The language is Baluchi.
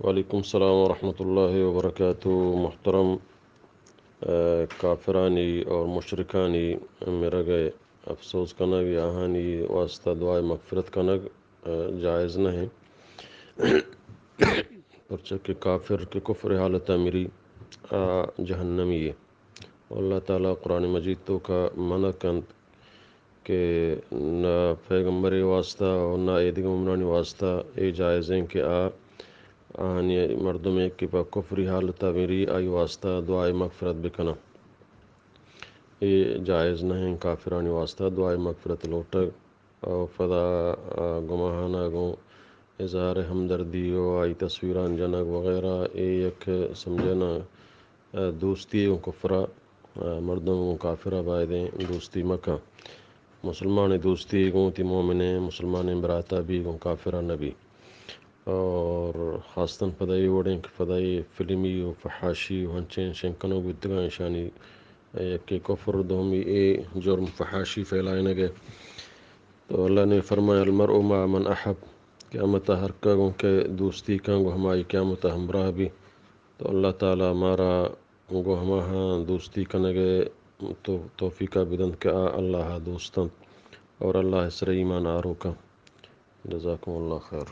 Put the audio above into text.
وعلیکم السلام ورحمۃ اللہ وبرکاتہ۔ محترم، اے، کافرانی اور مشرکانی مرگ ءَ افسوز کنگ یا آہانی واسطہ دعائے مغفرت کنگ، اے، جائز نہ اِنت۔ پرچہ کہ کافر کہ کفر حالت ءَ مری، آ جہنمی اِنت۔ اللہ تعالیٰ قرآن مجید ءِ توکا منع کنت کہ نہ پیغمبر ءِ واسطہ اور نہ اے دگہ مومنانی واسطہ اے جائز اِنت کہ آ آہانی مردمے کہ پہ کفری حالت ءَ مری، آئی واسطہ دعائے مغفرت بکناں۔ اے جائز نہ اِنت کافرانی واسطہ دعائے مغفرت لوٹگ۔ او پدا، آ، گماہانا گوں اظہار ہمدردی و آئی تصویران جنگ وغیرہ، اے یک سمجھنا، آ، دوستی گوں کفرا، آ، مردم گوں کافرا بایدیں دوستی مکن۔ مسلمان دوستی گوں تی مومنیں، مسلمان براتا بی، گوں کافرا نبی۔ اور خاصتاً پدا اے وڑیں کہ پدا اے فلمی و فحاشی و ہنچیں شنکنوک بیتگاں، ایشانی یکے کفر، دومی اے جرم فحاشی پھیلائینگ ءَ۔ تو اللہ نے فرمائے، المرء مع من احب، قیامت ءَ ہر کہ گوں کہ دوستی کن گوں ہمائی قیامت ءَ ہمراہ بی۔ تو اللہ تعالیٰ مارا گوں ہماہاں دوستی کنگ ءِ تو-، توفیق ءَ بدنت کہ آ اللہ ءَ دوست انت اور اللہ ءِ سر ءَ ایمان آروک انت۔ جزاکم اللہ خیر۔